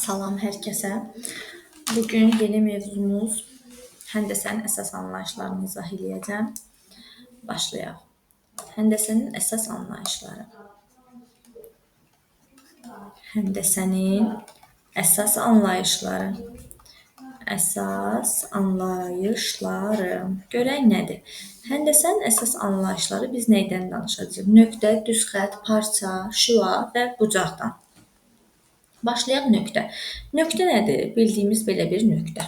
Salam hər kəsə. Bugün yeni mövzumuz həndəsənin əsas anlayışlarını izah eləyəcəm. Başlayaq. Həndəsənin əsas anlayışları. Həndəsənin əsas anlayışları. Əsas anlayışları. Görək nədir? Həndəsənin əsas anlayışları biz nəydən danışacağıq? Nöqtə, düz xətt, parça, şüa və bucaqdan. Başlayaq nöqtə. Nöqtə nədir? Bildiyimiz belə bir nöqtə.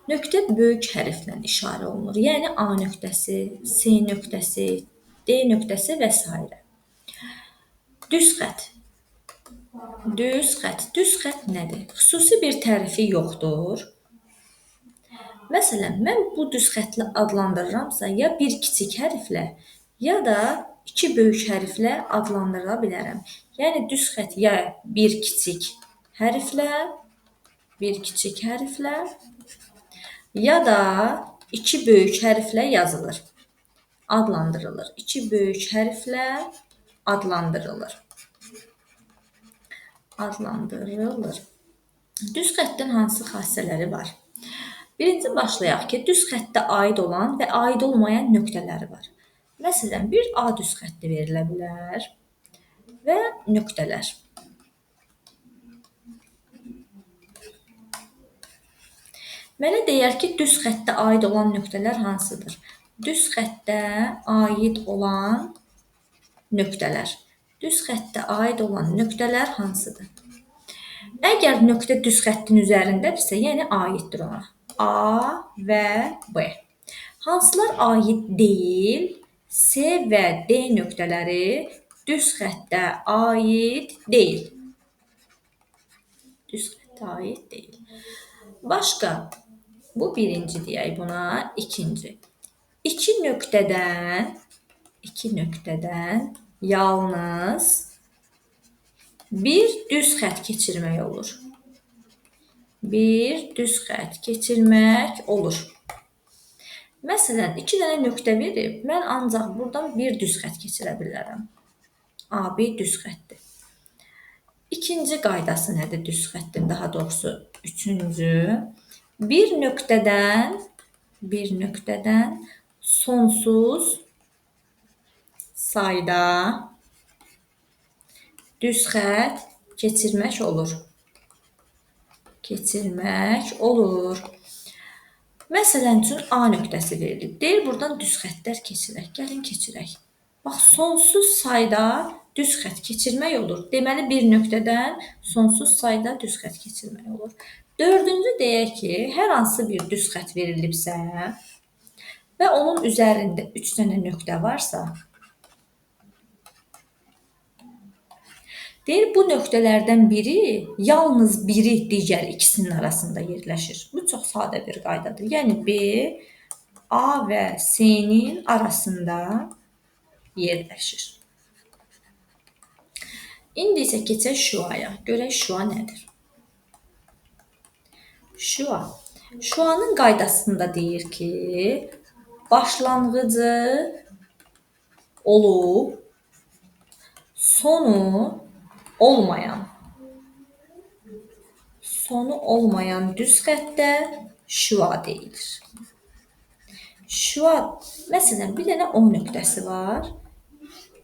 Nöqtə böyük hərflə işarə olunur. Yəni A nöqtəsi, S nöqtəsi, D nöqtəsi və s. Düz xətt. Düz xətt. Düz xətt nədir? Xüsusi bir tərifi yoxdur. Məsələn, mən bu düz xəttli adlandırıramsa, ya bir kiçik hərflə, ya da iki böyük hərflə adlandıra bilərəm. Yəni düz xətt ya bir kiçik hərflə, ya da iki böyük hərflə yazılır, adlandırılır. İki böyük hərflə adlandırılır. Adlandırılır. Düz xəttin hansı xassələri var? Birinci başlayaq ki, düz xəttə aid olan və aid olmayan nöqtələri var. Məsələn, bir A düz xətti verilə bilər və nöqtələr. Mənə deyər ki, düz xəttə aid olan nöqtələr hansıdır? Düz xəttə aid olan nöqtələr. Düz xəttə aid olan nöqtələr hansıdır? Əgər nöqtə düz xəttin üzərindədirsə, yəni aiddir ona. A və B. Hansılar aid deyil? C və D nöqtələri düz xəttə aid deyil. Düz xəttə aid deyil. Başqa, bu birinci deyək buna, ikinci. İki nöqtədən yalnız bir düz xətt keçirmək olur. Bir düz xətt keçirmək olur. Məsələn, iki dənə nöqtə verib, mən ancaq buradan bir düz xətt keçirə bilərəm. AB düz xəttdir. İkinci qaydası nədir düz xəttin? Daha doğrusu, üçüncü. Bir nöqtədən sonsuz sayda düz xətt keçirmək olur. Keçirmək olur. Məsələn üçün, A nöqtəsi verilib. Deyir, buradan düz xəttlər keçirək. Gəlin, keçirək. Bax, sonsuz sayda düz xətt keçirmək olur. Deməli, bir nöqtədən sonsuz sayda düz xətt keçirmək olur. Dördüncü deyək ki, hər hansı bir düz xətt verilibsə və onun üzərində 3 dənə nöqtə varsa, deyir, bu nöqtələrdən biri, yalnız biri digər ikisinin arasında yerləşir. Bu çox sadə bir qaydadır. Yəni, B, A və C-nin arasında yerləşir. İndi isə keçək şüaya. Görək şüa nədir? Şüa. Şüanın qaydasında deyir ki, başlanğıcı olub, sonu olmayan düz xəttə şüa deyilir. Şüa, məsələn, bir dənə O nöqtəsi var,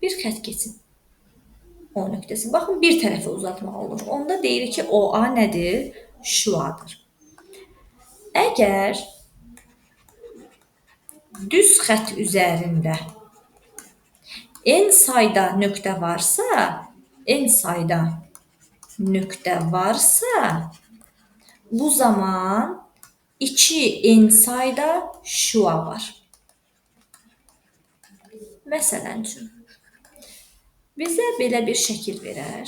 bir xətt keçib O nöqtəsi. Baxın, bir tərəfə uzatmaq olur. Onda deyirik ki, OA nədir? Şüadır. Əgər düz xətt üzərində n sayda nöqtə varsa, bu zaman 2n sayda şüa var. Məsələn üçün, bizə belə bir şəkil verər.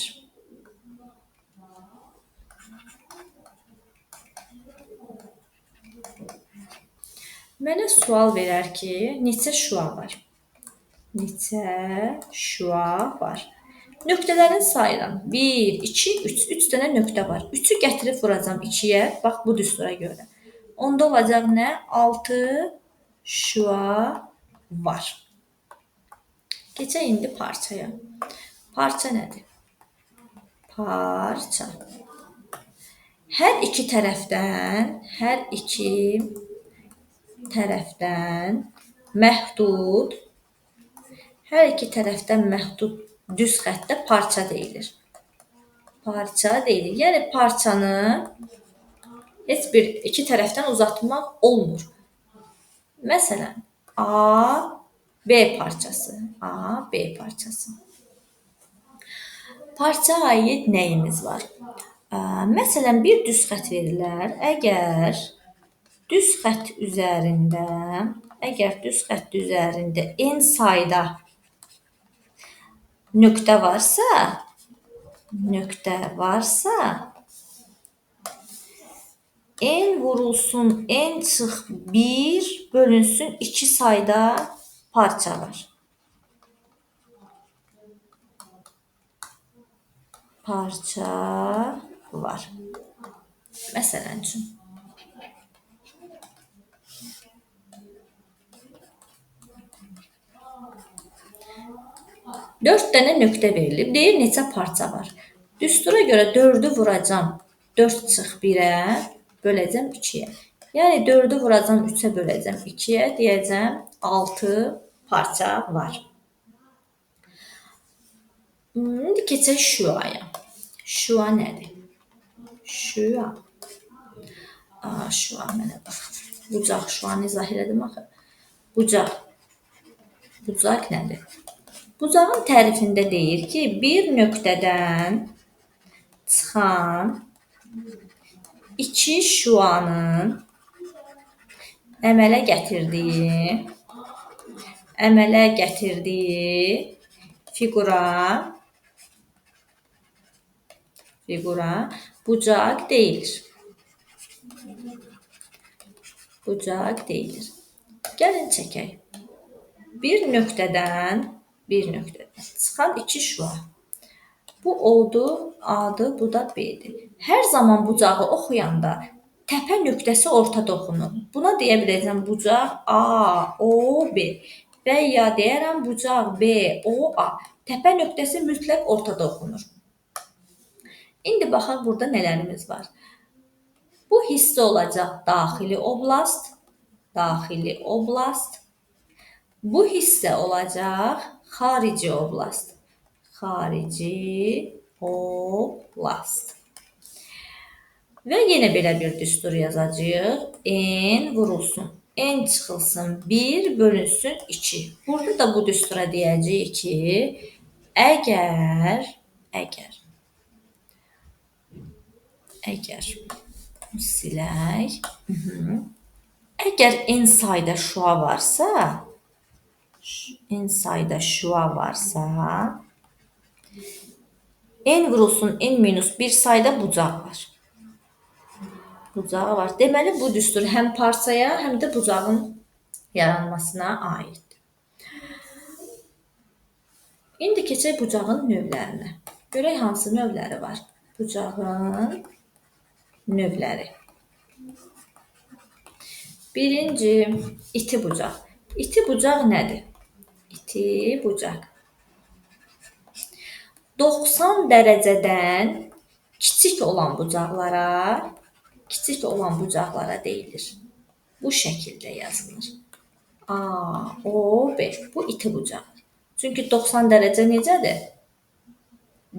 Mənə sual verər ki, neçə şüa var? Neçə şüa var? Nöqtələrin sayıram. 1, 2, 3. 3 dənə nöqtə var. 3-ü gətirib vuracam 2-yə. Bax, bu düstura görə. Onda olacaq nə? 6 şüa var. Keçək indi parçaya. Parça nədir? Parça. Hər iki tərəfdən, məhdud, hər iki tərəfdən məhdud düz xəttə parça deyilir. Parça deyilir. Yəni, parçanı heç bir iki tərəfdən uzatmaq olmur. Məsələn, A, B parçası. A, B parçası. Parça aid nəyimiz var? Məsələn, bir düz xətt verilər. Əgər düz xətt üzərində, n sayda nöqtə varsa, n vurulsun, n çıx 1 bölünsün 2 sayda parça var. Parça var. Məsələn üçün. 4 dənə nöqtə verilib. Deyir, neçə parça var? Düstura görə 4-ü vuracam 4 çıx 1-ə, böləcəm 2-yə. Yəni, 4-ü vuracam 3-ə, böləcəm 2-yə, deyəcəm 6 parça var. İndi keçək şüaya. Şüa nədir? Şüa. Şüa mənə bax. Bucaq, şüanı izah elədim axı. Bucaq. Bucaq nədir? Bucağın tərifində deyir ki, bir nöqtədən çıxan iki şüanın əmələ gətirdiyi fiqura bucaq deyilir. Bucaq deyilir. Gəlin çəkək. Bir nöqtədən çıxan iki şüa. Bu O-dur, A-dır, bu da B-dir. Hər zaman bucağı oxuyanda təpə nöqtəsi ortada oxunur. Buna deyə biləcəm bucaq A, O, B və ya deyərəm bucaq B, O, A. Təpə nöqtəsi mütləq ortada oxunur. İndi baxaq burada nələrimiz var. Bu hissə olacaq daxili oblast, daxili oblast. Bu hissə olacaq xarici oblast, xarici oblast. Və yenə belə bir düstur yazacağıq. N vurulsun, N çıxılsın 1 bölünsün 2. Burada da bu düstura deyəcəyik ki, əgər, silək, əgər N sayda şüa varsa, N vurulsun N minus 1 sayda bucaq var. Bucağı var. Deməli, bu düstur həm parçaya, həm də bucağın yaranmasına aiddir. İndi keçək bucağın növlərinə. Görək hansı növləri var. Bucağın növləri. Birinci, iti bucaq. İti bucaq nədir? İti bucaq. 90 dərəcədən kiçik olan bucaqlara, deyilir. Bu şəkildə yazılır. A, O, B. Bu iti bucaqdır. Çünki 90 dərəcə necədir?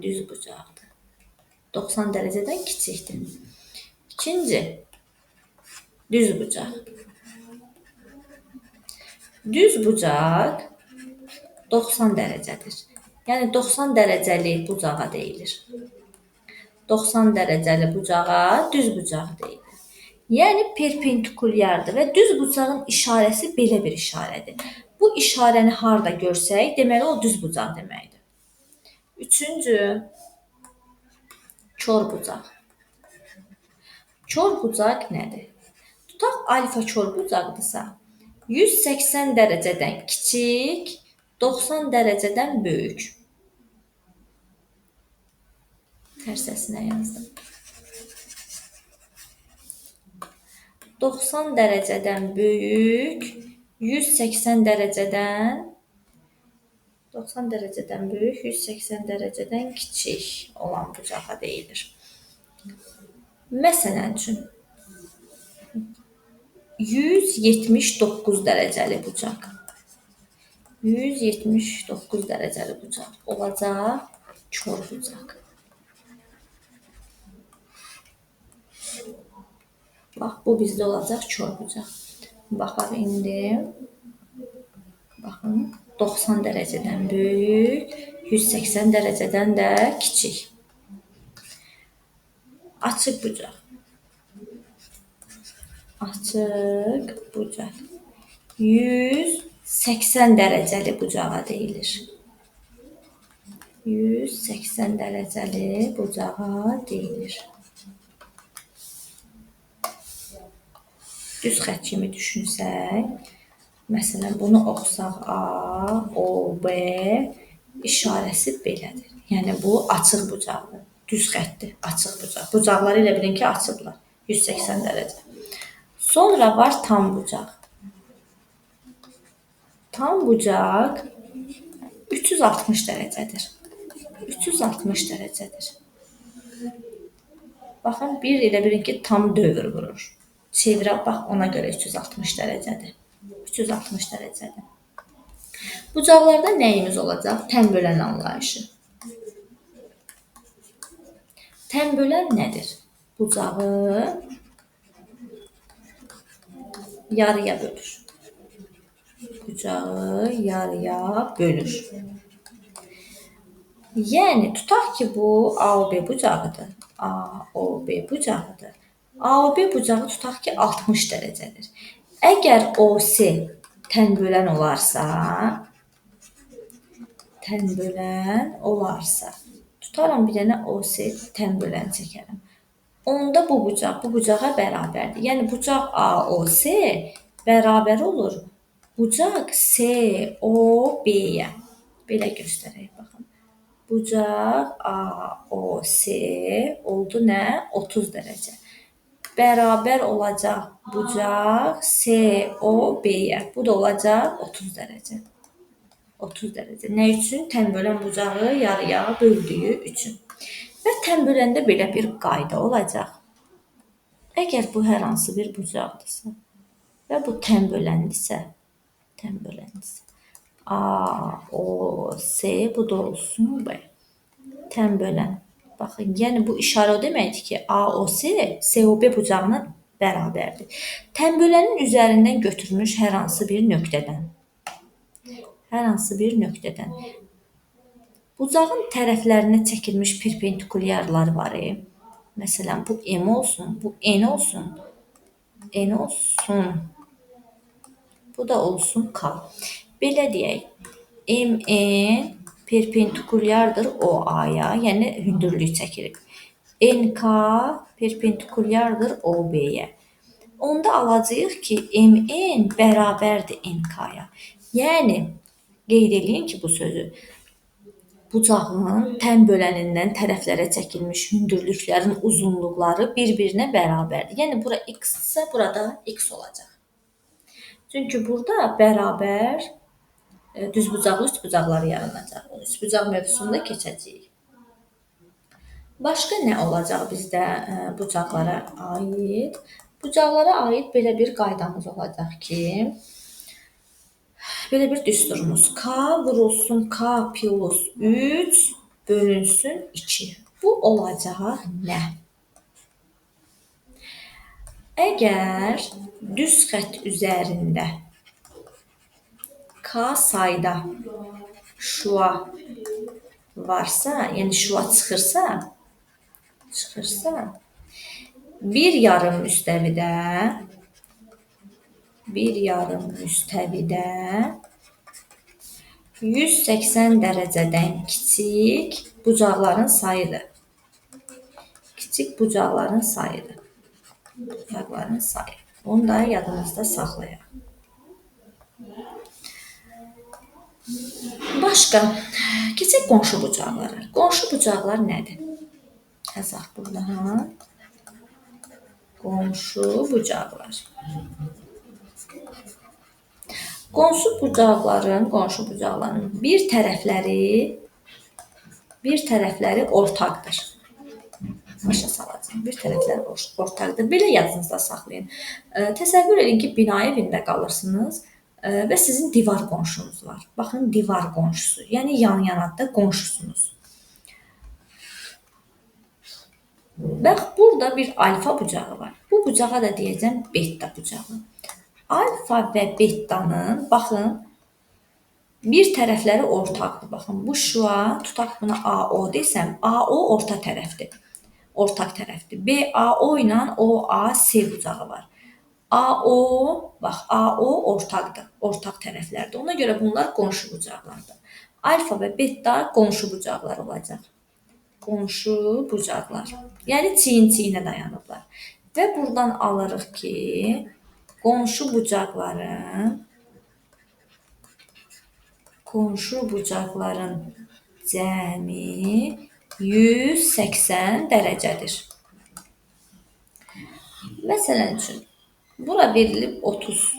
Düz bucaqdır. 90 dərəcədən kiçikdir. İkinci, düz bucaq. Düz bucaq 90 dərəcədir. Yəni 90 dərəcəli bucağa deyilir. 90 dərəcəli bucağa düz bucaq deyilir. Yəni perpendikulyardır və düz bucağın işarəsi belə bir işarədir. Bu işarəni harda görsək, deməli o düz bucaq deməkdir. Üçüncü, kor bucaq. Kor bucaq nədir? Tutaq alfa kor bucaqdırsa, 180 dərəcədən kiçik, 90 dərəcədən böyük. Tərs səsinə yazdım. 90 dərəcədən böyük, 180 dərəcədən 90 dərəcədən böyük, 180 dərəcədən kiçik olan bucağa deyilir. Məsələn üçün, 179 dərəcəli bucaq. 179 dərəcəli bucaq olacaq kor bucaq. Bax, bu bizdə olacaq kor bucaq. Baxaq indi. Baxın, 90 dərəcədən böyük, 180 dərəcədən də kiçik. Açıq bucaq. Açıq bucaq. 180 dərəcəli bucağa deyilir. 180 dərəcəli bucağa deyilir. Düz xətt kimi düşünsək, məsələn, bunu oxusaq A, O, B işarəsi belədir. Yəni, bu açıq bucaqdır. Düz xəttdir, açıq bucaq. Bucaqları elə bilin ki, açıblar. 180 dərəcə. Sonra var tam bucaq. Tam bucaq 360 dərəcədir. 360 dərəcədir. Baxın, bir elə bilin ki, tam dövr vurur. Çevirə bax, ona görə 360 dərəcədir. 360 dərəcədir. Bucaqlarda nəyimiz olacaq? Tən bölən anlayışı. Tən bölən nədir? Bucağı yarıya bölür. Bucağı yarıya bölür. Yəni, tutaq ki, bu AOB bucağıdır. AOB bucağıdır. AOB bucağı tutaq ki, 60 dərəcədir. Əgər OC tən bölən olarsa, tutaram bir dənə OC tən bölən çəkərəm. Onda bu bucaq bu bucağa bərabərdir. Yəni, bucaq AOC bərabər olur bucaq SOB-yə. Belə göstərək, baxın. Bucaq AOC oldu nə? 30 dərəcə. Bərabər olacaq bucaq SOB-yə. Bu da olacaq 30 dərəcə. 30 dərəcə. Nə üçün? Tən bölən bucağı yarıya böldüyü üçün. Və tən böləndə belə bir qayda olacaq. Əgər bu hər hansı bir bucaqdırsa və bu tən böləndirsə, A, O, S, bu da olsun B. Tən bölən. Baxın, yəni bu işarə o deməkdir ki, AOC SOB bucağına bərabərdir. Tən bölənin üzərindən götürmüş hər hansı bir nöqtədən. Bucağın tərəflərinə çəkilmiş perpendikulyarlar var. Məsələn, bu M olsun, bu N olsun, N olsun, bu da olsun K. Belə deyək, MN perpendikulyardır OA-ya, yəni hündürlük çəkilib. NK perpendikulyardır OB-yə. Onda alacağıq ki, MN bərabərdir NK-ya. Yəni, qeyd eləyin ki, bu sözü. Bucağın tən bölənindən tərəflərə çəkilmiş hündürlüklərin uzunluqları bir-birinə bərabərdir. Yəni, bura x-isə, burada x olacaq. Çünki burada bərabər düzbucaqlı üçbucaqlar yaranacaq. Üçbucaq mövzusunda keçəcəyik. Başqa nə olacaq bizdə bucaqlara aid? Bucaqlara aid belə bir qaydamız olacaq ki, belə bir düsturumuz. K vurulsun K plus 3 bölünsün 2. Bu olacaq nə? Əgər düz xətt üzərində K sayda şua varsa, yəni şua çıxırsa, bir yarım müstəvidə 180 dərəcədən kiçik bucaqların sayıdır. Kiçik bucaqların sayıdır. Bucaqların sayı. Bunu da yadımızda saxlayaq. Başqa, keçək qonşu bucaqlara. Qonşu bucaqlar nədir? Yazaq buradan. Qonşu bucaqlar. Qonşu bucaqların bir tərəfləri ortaqdır. Başa salacağım. Bir tərəfləri ortaqdır. Belə yadınızda saxlayın. Təsəvvür edin ki, bina evində qalırsınız və sizin divar qonşunuz var. Baxın, divar qonşusu. Yəni, yan-yanada qonşusunuz. Bax, burada bir alfa bucağı var. Bu bucağa da deyəcəm beta bucağı. Alfa və betanın, baxın, bir tərəfləri ortaqdır. Baxın, bu şua, tutaq buna AO desəm, AO orta tərəfdir. Ortaq tərəfdir. BAO ilə OAC bucağı var. AO, bax, AO ortaqdır. Ortaq tərəflərdir. Ona görə bunlar qonşu bucaqlardır. Alfa və beta qonşu bucaqlar olacaq. Qonşu bucaqlar. Yəni, çiyin-çiyinə dayanıblar. Və buradan alırıq ki, qonşu bucaqların cəmi 180 dərəcədir. Məsələn üçün, bura verilib 30.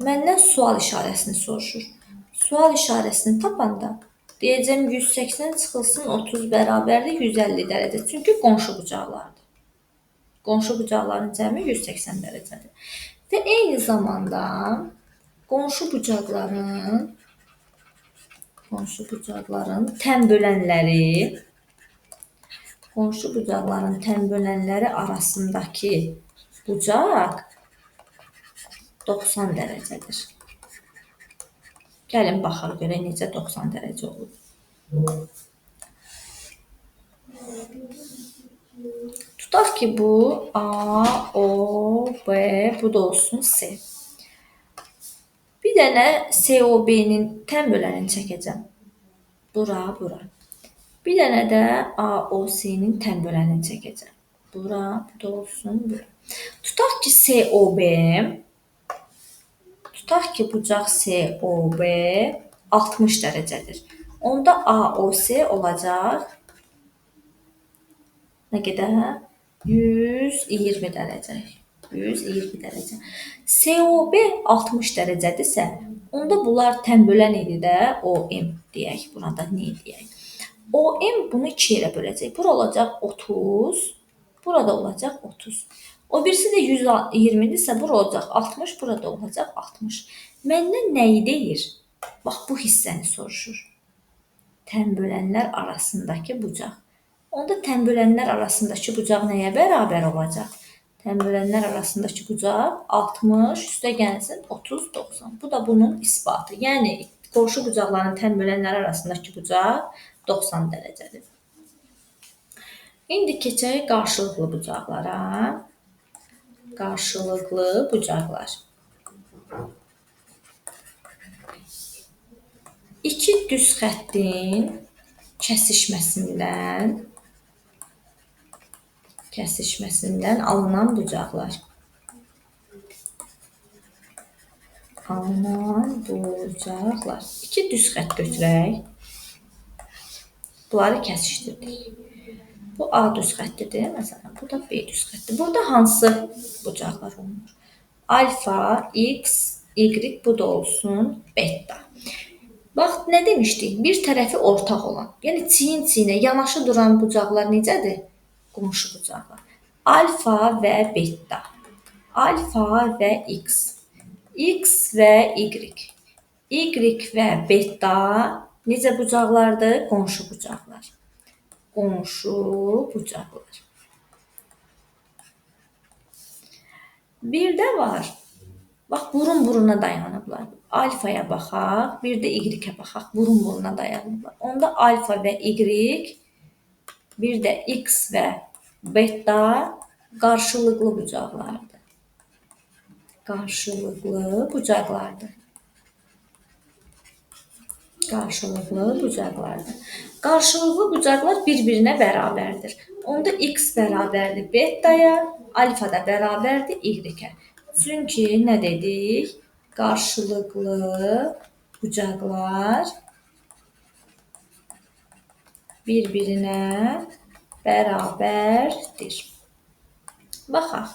Məndən sual işarəsini soruşur. Sual işarəsini tapanda deyəcəm 180 çıxılsın 30 bərabərdir 150 dərəcə. Çünki qonşu bucaqlardır. Qonşu bucaqların cəmi 180 dərəcədir. Və eyni zamanda qonşu bucaqların tən bölənləri arasındakı bucaq 90 dərəcədir. Gəlin, baxaq görək necə 90 dərəcə olub. Tutaq ki, bu A, O, B, bu da olsun C. Bir dənə COB-nin tən bölənini çəkəcəm. Bura, bura. Bir dənə də AOC-nin tən bölənini çəkəcəm. Bura, bu da olsun, bura. Tutaq ki, COB, tutaq ki, bucaq COB 60 dərəcədir. Onda AOC olacaq nə qədər? 120 dərəcə. 120 dərəcə. COB 60 dərəcədirsə, onda bunlar tən bölən idi də OM deyək. Burada nə deyək? OM bunu iki yerə böləcək. Bura olacaq 30, burada olacaq 30. O birisi də 120-dirsə, bura olacaq 60, burada olacaq 60. Məndən nəyi deyir? Bax, bu hissəni soruşur. Tən bölənlər arasındakı bucaq. Onda tən bölənlər arasındakı bucaq nəyə bərabər olacaq? Tən bölənlər arasındakı bucaq 60, üstə gəlsin 30, 90. Bu da bunun isbatı. Yəni, qonşu bucaqların tən bölənləri arasındakı bucaq 90 dərəcədir. İndi keçək qarşılıqlı bucaqlara. Qarşılıqlı bucaqlar. İki düz xəttin kəsişməsindən alınan bucaqlar. Alınan bucaqlar. İki düz xətt götürək. Bunları kəsişdirdik. Bu A düz xəttidir, məsələn, bu da B düz xəttidir. Burada hansı bucaqlar olunur? Alfa, X, Y, bu da olsun beta. Bax, nə demişdik? Bir tərəfi ortaq olan, yəni çiyin-çiyinə yanaşı duran bucaqlar necədir? Qonşu bucaqlar. Alfa və beta, alfa və X, X və Y, Y və beta necə bucaqlardır? Qonşu bucaqlar. Qonşu bucaqlar. Bir də var. Bax, burun-buruna dayanıblar. Alfaya baxaq, bir də Y-ə baxaq. Burun-buruna dayanıblar. Onda alfa və Y, bir də X və beta qarşılıqlı bucaqlardır. Qarşılıqlı bucaqlardır. Qarşılıqlı bucaqlardır. Qarşılıqlı bucaqlar bir-birinə bərabərdir. Onda X bərabərdir betaya, alfa da bərabərdir Y-ə. Çünki nə dedik? Qarşılıqlı bucaqlar bir-birinə bərabərdir. Baxaq.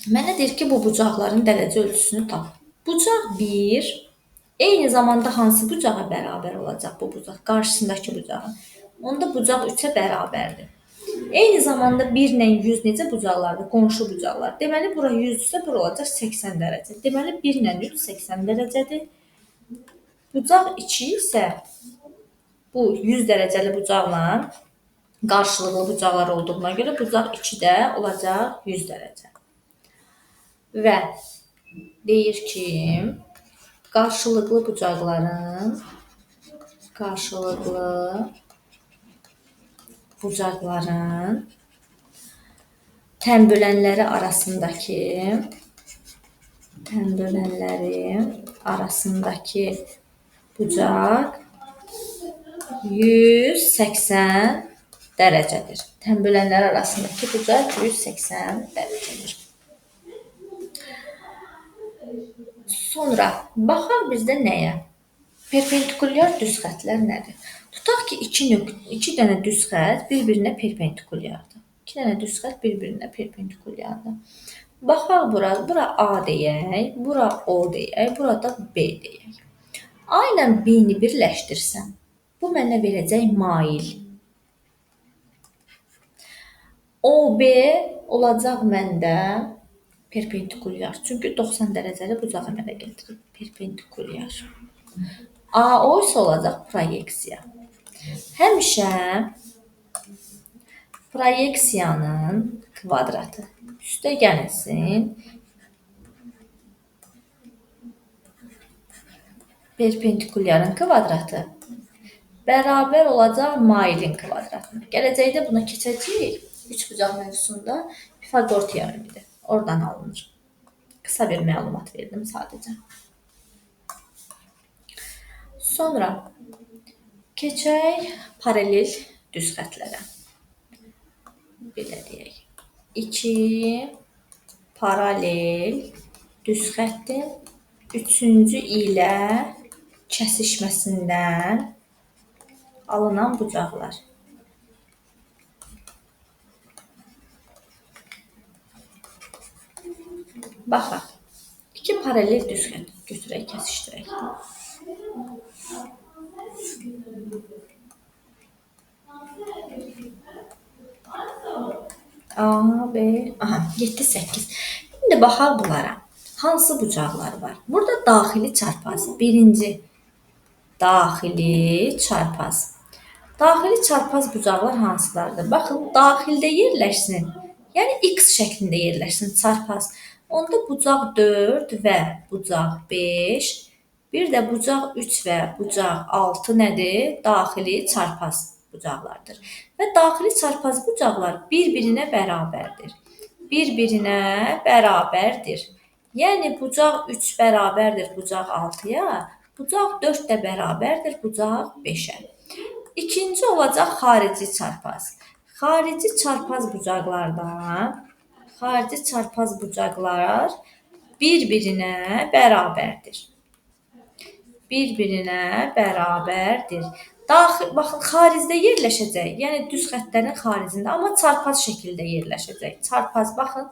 Mənə deyir ki, bu bucaqların dərəcə ölçüsünü tap. Bucaq 1, eyni zamanda hansı bucağa bərabər olacaq bu bucaq? Qarşısındakı bucağın. Onda bucaq 3-ə bərabərdir. Eyni zamanda 1 ilə 100 necə bucaqlardır? Qonşu bucaqlar. Deməli, bura 100-dürsə, bura olacaq 80 dərəcə. Deməli, 1 ilə 3 80 dərəcədir. Bucaq 2 isə bu 100 dərəcəli bucaqla qarşılıqlı bucaqlar olduğuna görə bucaq 2 də olacaq 100 dərəcə. Və deyir ki, qarşılıqlı bucaqların tənbölənləri arasındakı bucaq 180 dərəcədir. Tənbölənləri arasındakı bucaq 180 dərəcədir. Sonra baxaq bizdə nəyə? Perpendikulyar düz xətlər nədir? Tutaq ki, iki dənə düz xətt bir-birinə perpendikulyardır. İki dənə düz xətt bir-birinə perpendikulyardır. Baxaq bura, bura A deyək, bura O deyək, burada B deyək. A ilə B-ni birləşdirsəm, bu mənə verəcək mail. OB olacaq məndə perpendikulyar. Çünki 90 dərəcəli bucaq əmələ gətirir. Perpendikulyar. AO isə olacaq proyeksiya. Həmişə proyeksiyanın kvadratı üstə gəlinsin. Perpendikulyarın kvadratı bərabər olacaq mailin kvadratına. Gələcəkdə buna keçəcəyik. Üçbucaq mövzusunda Pifaqor teoremidir. Oradan alınır. Qısa bir məlumat verdim sadəcə. Sonra keçək paralel düz xətlərə. Belə deyək. 2 paralel düz xəttin üçüncü ilə kəsişməsindən alınan bucaqlar. Baxaq. 2 paralel düz xətt götürək, kəsişdirək. A, B, aha, 7, 8. İndi baxaq bunlara. Hansı bucaqlar var? Burada daxili çarpaz. Birinci, daxili çarpaz. Daxili çarpaz bucaqlar hansılardır? Baxın, daxildə yerləşsin. Yəni, X şəklində yerləşsin çarpaz. Onda bucaq 4 və bucaq 5, bir də bucaq 3 və bucaq 6 nədir? Daxili çarpaz bucaqlardır. Və daxili çarpaz bucaqlar bir-birinə bərabərdir. Bir-birinə bərabərdir. Yəni, bucaq 3 bərabərdir bucaq 6-ya, bucaq 4 də bərabərdir bucaq 5-ə. İkinci olacaq xarici çarpaz. Xarici çarpaz bucaqlardan, xarici çarpaz bucaqlar bir-birinə bərabərdir. Bir-birinə bərabərdir. Daxil, baxın, xaricdə yerləşəcək, yəni düz xəttlərin xaricində, amma çarpaz şəkildə yerləşəcək. Çarpaz, baxın,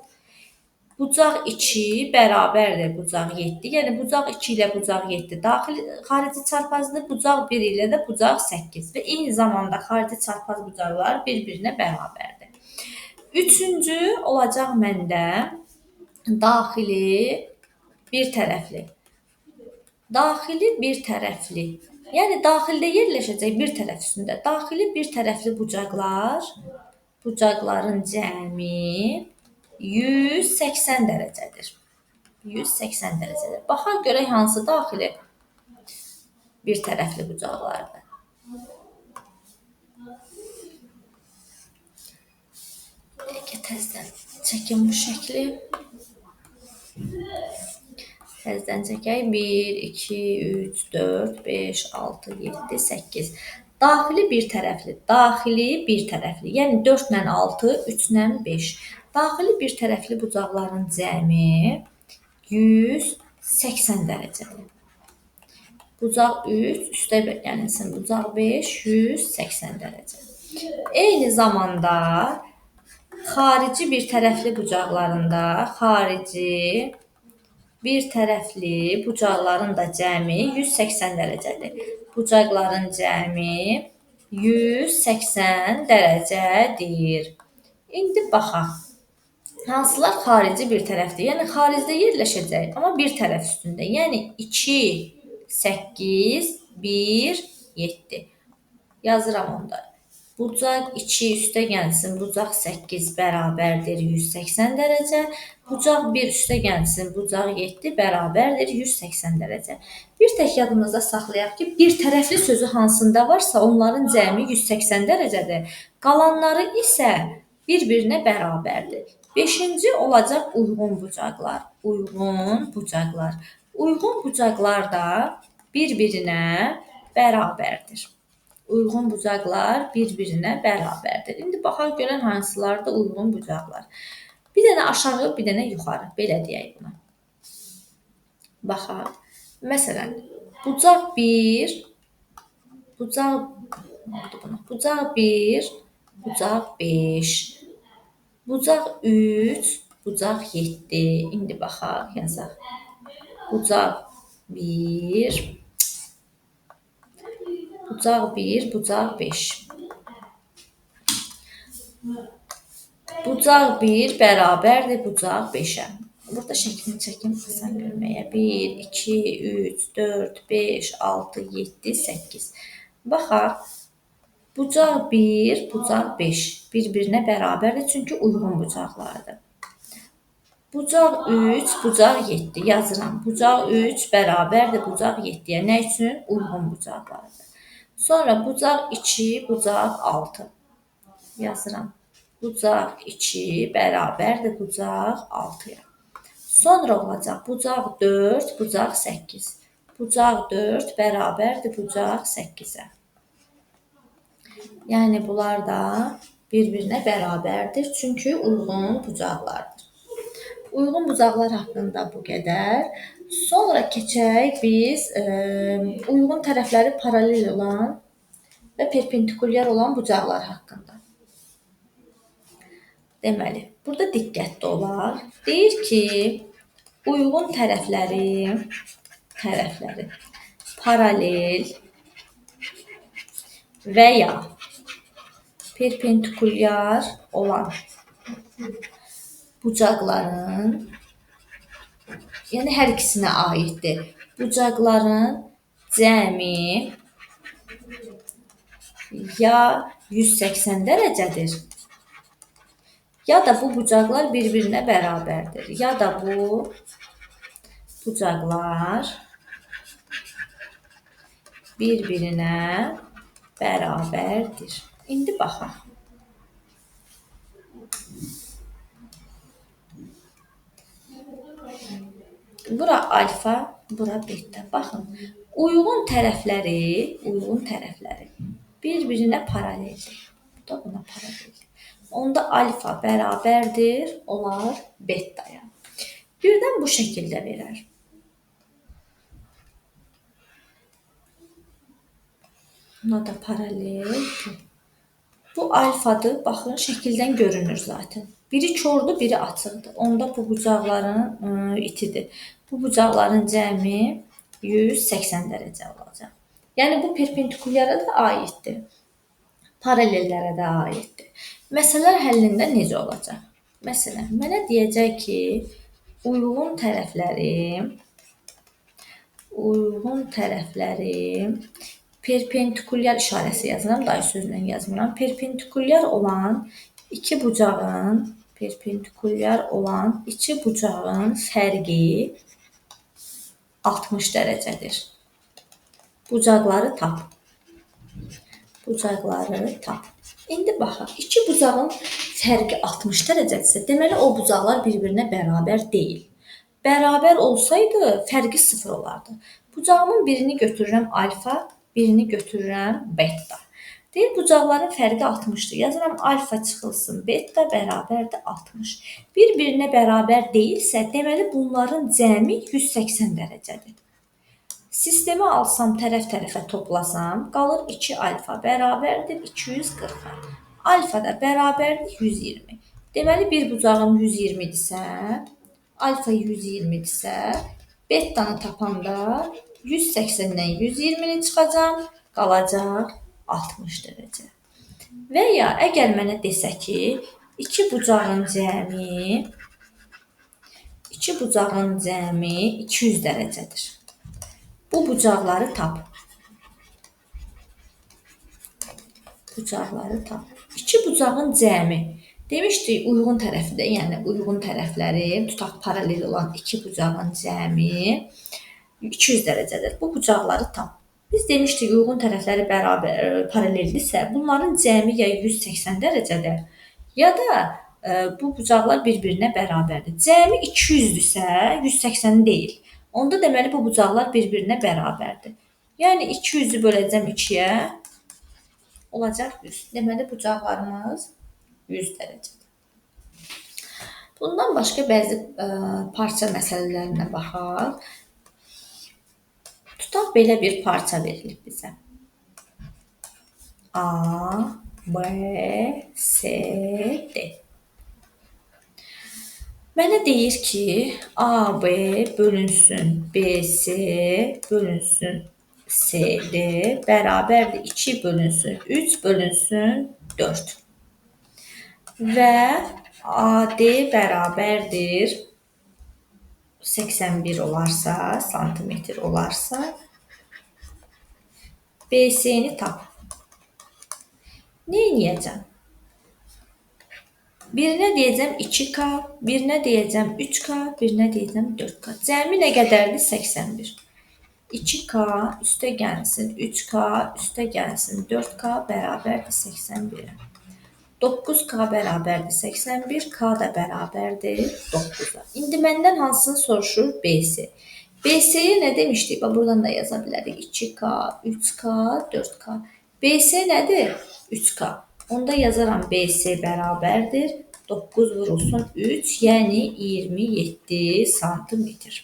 bucaq 2 bərabərdir bucaq 7. Yəni, bucaq 2 ilə bucaq 7 daxil xarici çarpazdır, bucaq 1 ilə də bucaq 8 və eyni zamanda xarici çarpaz bucaqlar bir-birinə bərabərdir. Üçüncü olacaq məndə daxili bir tərəfli. Daxili bir tərəfli. Yəni, daxildə yerləşəcək bir tərəf üstündə. Daxili bir tərəfli bucaqlar, bucaqların cəmi 180 dərəcədir. 180 dərəcədir. Baxaq görək hansı daxili bir tərəfli bucaqlardır. Dəqiqə təzdən çəkim bu şəkli. Təzdən çəkək. 1, 2, 3, 4, 5, 6, 7, 8. Daxili bir tərəfli. Daxili bir tərəfli. Yəni 4 ilə 6, 3 ilə 5. Daxili bir tərəfli bucaqların cəmi 180 dərəcədir. Bucaq 3, üstə gəlinsin bucaq 5, 180 dərəcə. Eyni zamanda Xarici bir tərəfli bucaqlarında, xarici bir tərəfli bucaqların da cəmi 180 dərəcədir. Bucaqların cəmi 180 dərəcədir. İndi baxaq. Hansılar xarici bir tərəfdir? Yəni, xaricdə yerləşəcək, amma bir tərəf üstündə. Yəni, 2, 8, 1, 7. Yazıram onda. Bucaq 2 üstə gəlsin, bucaq 8 bərabərdir 180 dərəcə. Bucaq 1 üstə gəlsin, bucaq 7 bərabərdir 180 dərəcə. Bir tək yadımızda saxlayaq ki, bir tərəfli sözü hansında varsa onların cəmi 180 dərəcədir. Qalanları isə bir-birinə bərabərdir. Beşinci olacaq uyğun bucaqlar. Uyğun bucaqlar. Uyğun bucaqlar da bir-birinə bərabərdir. Uyğun bucaqlar bir-birinə bərabərdir. İndi baxaq görən hansılardır uyğun bucaqlar. Bir dənə aşağı, bir dənə yuxarı. Belə deyək buna. Baxaq. Məsələn, bucaq 1, bucaq, oldu buna? Bucaq 1, bucaq 5, bucaq 3, bucaq 7. İndi baxaq, yazaq. Bucaq 1, bucaq 1, bucaq 5. Bucaq 1 bərabərdir bucaq 5-ə. Burada şəklini çəkim asan görməyə. 1, 2, 3, 4, 5, 6, 7, 8. Baxaq. Bucaq 1, bucaq 5 bir-birinə bərabərdir, çünki uyğun bucaqlardır. Bucaq 3, bucaq 7 yazıram. Bucaq 3 bərabərdir bucaq 7-yə. Nə üçün? Uyğun bucaqlardır. Sonra bucaq 2, bucaq 6 yazıram. Bucaq 2 bərabərdir bucaq 6-ya. Sonra olacaq bucaq 4, bucaq 8. Bucaq 4 bərabərdir bucaq 8-ə. Yəni, bunlar da bir-birinə bərabərdir, çünki uyğun bucaqlardır. Uyğun bucaqlar haqqında bu qədər. Sonra keçək biz uyğun tərəfləri paralel olan və perpendikulyar olan bucaqlar haqqında. Deməli, burada diqqətli olaq. Deyir ki, uyğun tərəfləri paralel və ya perpendikulyar olan bucaqların, yəni hər ikisinə aiddir, bucaqların cəmi ya 180 dərəcədir, ya da bu bucaqlar bir-birinə bərabərdir, ya da bu bucaqlar bir-birinə bərabərdir. İndi baxaq. Bura alfa, bura beta. Baxın, uyğun tərəfləri bir-birinə paraleldir. Bu da buna paraleldir. Onda alfa bərabərdir, olar betaya. Birdən bu şəkildə verər. Buna da paralel. Bu alfadır. Baxın, şəkildən görünür zaten. Biri kordur, biri açıqdır. Onda bu bucaqların itidir. Bu bucaqların cəmi 180 dərəcə olacaq. Yəni, bu perpendikulyara da aiddir. Paralellərə də aiddir. Məsələlər həllində necə olacaq? Məsələn, mənə deyəcək ki, uyğun tərəfləri perpendikulyar işarəsi yazıram, daha sözlə yazmıram. Perpendikulyar olan iki bucağın fərqi 60 dərəcədir. Bucaqları tap. Bucaqları tap. İndi baxaq, iki bucağın fərqi 60 dərəcədirsə, deməli o bucaqlar bir-birinə bərabər deyil. Bərabər olsaydı, fərqi 0 olardı. Bucağımın birini götürürəm alfa, birini götürürəm beta. Deyir, bucaqların fərqi 60-dır. Yazıram, alfa çıxılsın, beta bərabərdir 60. Bir-birinə bərabər deyilsə, deməli bunların cəmi 180 dərəcədir. Sistemi alsam, tərəf-tərəfə toplasam, qalır 2 alfa bərabərdir 240-a. Alfa da bərabərdir 120. Deməli, bir bucağım 120 idisə, alfa 120 idisə, betanı tapanda 180-dən 120-ni çıxacam, qalacaq 60 dərəcə. Və ya əgər mənə desə ki, iki bucağın cəmi 200 dərəcədir. Bu bucaqları tap. Bucaqları tap. İki bucağın cəmi. Demişdik, uyğun tərəfdə, yəni uyğun tərəfləri, tutaq paralel olan iki bucağın cəmi 200 dərəcədir. Bu bucaqları tap. Biz demişdik, uyğun tərəfləri bərabər, paraleldirsə, bunların cəmi ya 180 dərəcədir, ya da bu bucaqlar bir-birinə bərabərdir. Cəmi 200-dürsə, 180 deyil. Onda deməli, bu bucaqlar bir-birinə bərabərdir. Yəni, 200-ü böləcəm 2-yə, olacaq 100. Deməli, bucaqlarımız 100 dərəcədir. Bundan başqa bəzi parça məsələlərinə baxaq. Tutaq, belə bir parça verilib bizə. A, B, C, D. Mənə deyir ki, AB bölünsün BC bölünsün CD bərabərdir 2 bölünsün 3 bölünsün 4. Və AD bərabərdir 81 olarsa, santimetr olarsa, BC-ni tap. Nə eləyəcəm? Birinə deyəcəm 2K, birinə deyəcəm 3K, birinə deyəcəm 4K. Cəmi nə qədərdir? 81. 2K üstə gəlsin 3K, üstə gəlsin 4K bərabərdir 81-ə. 9K bərabərdir 81, K da bərabərdir 9-a. İndi məndən hansını soruşur? BC. BC-yə nə demişdik? Bax, buradan da yaza bilərik. 2K, 3K, 4K. BC nədir? 3K. Onda yazaram BC bərabərdir 9 vurulsun 3, yəni 27 santimetr.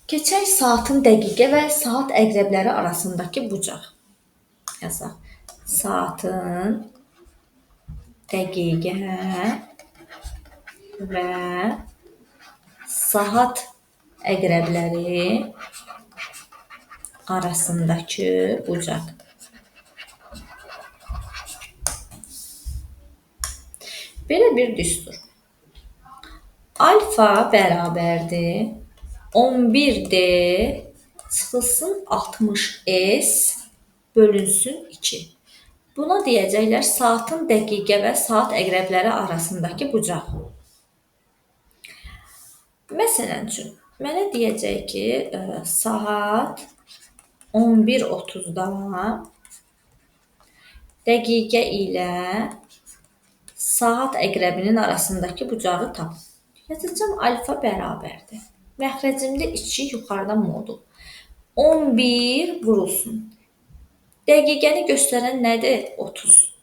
Keçək saatın dəqiqə və saat əqrəbləri arasındakı bucaq. Yazaq. Saatın dəqiqə və saat əqrəbləri arasındakı bucaq. Belə bir düstur. Alfa bərabərdir 11D çıxılsın 60S bölünsün 2. Buna deyəcəklər saatın dəqiqə və saat əqrəbləri arasındakı bucaq. Məsələn üçün, mənə deyəcək ki, saat 11:30-da dəqiqə ilə saat əqrəbinin arasındakı bucağı tap. Yazacağım alfa bərabərdir. Məxrəcimdə 2, yuxarıda modul. 11 vurulsun. Dəqiqəni göstərən nədir? 30.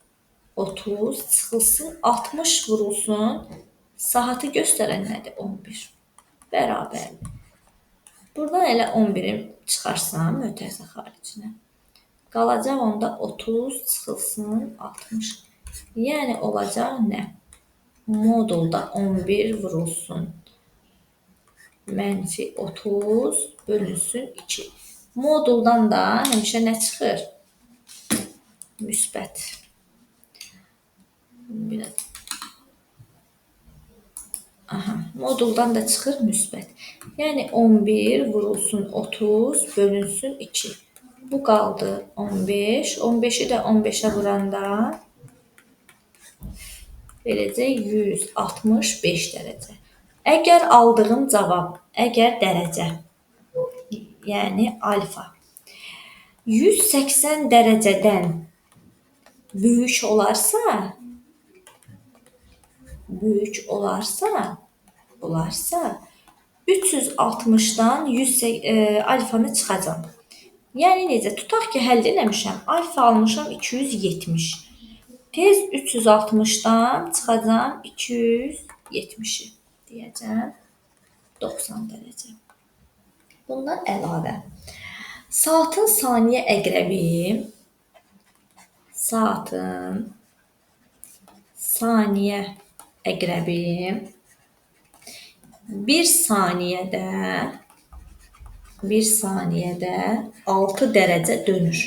30 çıxılsın, 60 vurulsun. Saatı göstərən nədir? 11. Bərabərdir. Buradan elə 11-i çıxarsam mötərizə xaricinə. Qalacaq onda 30 çıxılsın 60. Yəni olacaq nə? Modulda 11 vurulsun. Mənfi 30 bölünsün 2. Moduldan da həmişə nə çıxır? Müsbət. Biraz. Aha, moduldan da çıxır müsbət. Yəni 11 vurulsun 30 bölünsün 2. Bu qaldı 15. 15-i də 15-ə vuranda verəcək 165 dərəcə. Əgər aldığım cavab, əgər dərəcə, yəni alfa 180 dərəcədən böyük olarsa, 360-dan alfanı çıxacam. Yəni necə? Tutaq ki, həll eləmişəm. Alfa almışam 270. Tez 360-dan çıxacam 270-i. Deyəcəm 90 dərəcə. Bundan əlavə, saatın saniyə əqrəbi, saatın Saniyə əqrəbi 1 saniyədə 1 saniyədə 6 dərəcə dönür.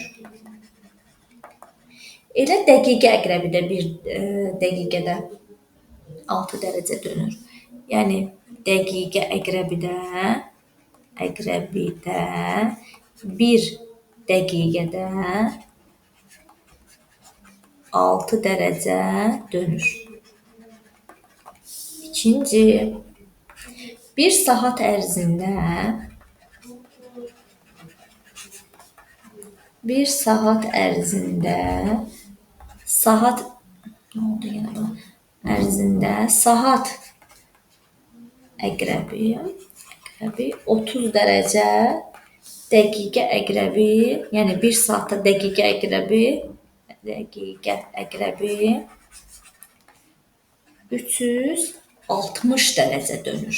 Elə dəqiqə əqrəbi də 1 dəqiqədə 6 dərəcə dönür. Yəni dəqiqə əqrəbi də 1 dəqiqədə 6 dərəcə dönür. İkinci, 1 saat ərzində 1 saat ərzində saat nə oldu yenə bu? Ərzində saat əqrəbi 30 dərəcə dəqiqə əqrəbi, yəni 1 saatda dəqiqə əqrəbi 360 dərəcə dönür.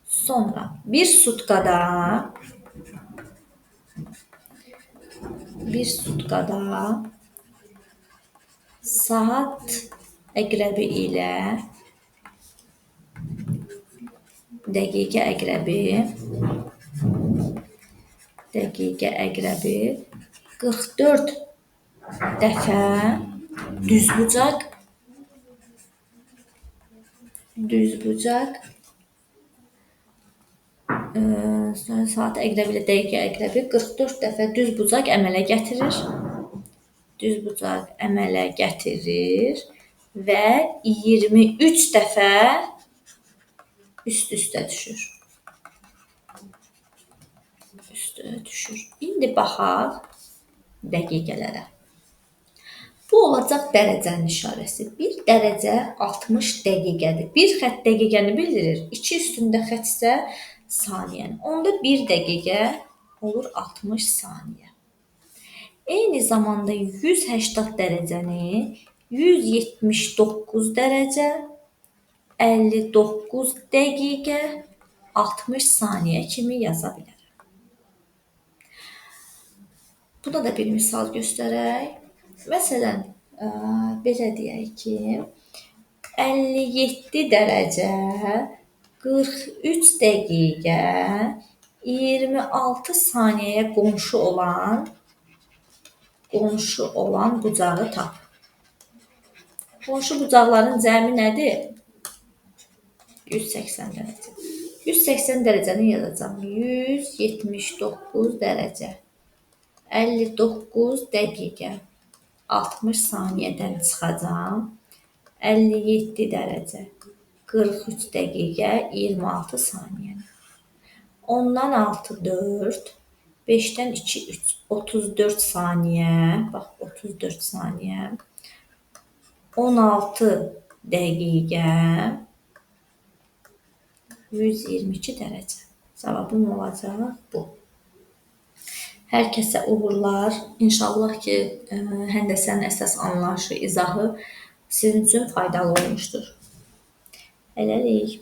Sonra bir sutkada saat əqrəbi ilə dəqiqə əqrəbi 44 dəfə düzbucaq saat əqrəbi ilə dəqiqə əqrəbi 44 dəfə düzbucaq əmələ gətirir. Və 23 dəfə üst-üstə düşür. İndi baxaq dəqiqələrə. Bu olacaq dərəcənin işarəsi. 1 dərəcə 60 dəqiqədir. Bir xətt dəqiqəni bildirir, 2 üstündə xətt isə saniyəni. Onda 1 dəqiqə olur 60 saniyə. Eyni zamanda 180 dərəcəni 179 dərəcə 59 dəqiqə 60 saniyə kimi yaza bilərəm. Buna da bir misal göstərək. Məsələn, belə deyək ki, 57 dərəcə 43 dəqiqə 26 saniyəyə qonşu olan bucağı tap. Qonşu bucaqların cəmi nədir? 180 dərəcə. 180 dərəcəni yazacağam. 179 dərəcə 59 dəqiqə 60 saniyədən çıxacağam. 57 dərəcə 43 dəqiqə 26 saniyəni. 10-dan 6, 4, 5-dən 2, 3, 34 saniyə. Bax, 34 saniyə. 16 dəqiqə 122 dərəcə. Cavabım olacaq bu. Hər kəsə uğurlar. İnşallah ki, həndəsənin əsas anlayışı, izahı sizin üçün faydalı olmuşdur. Hələlik.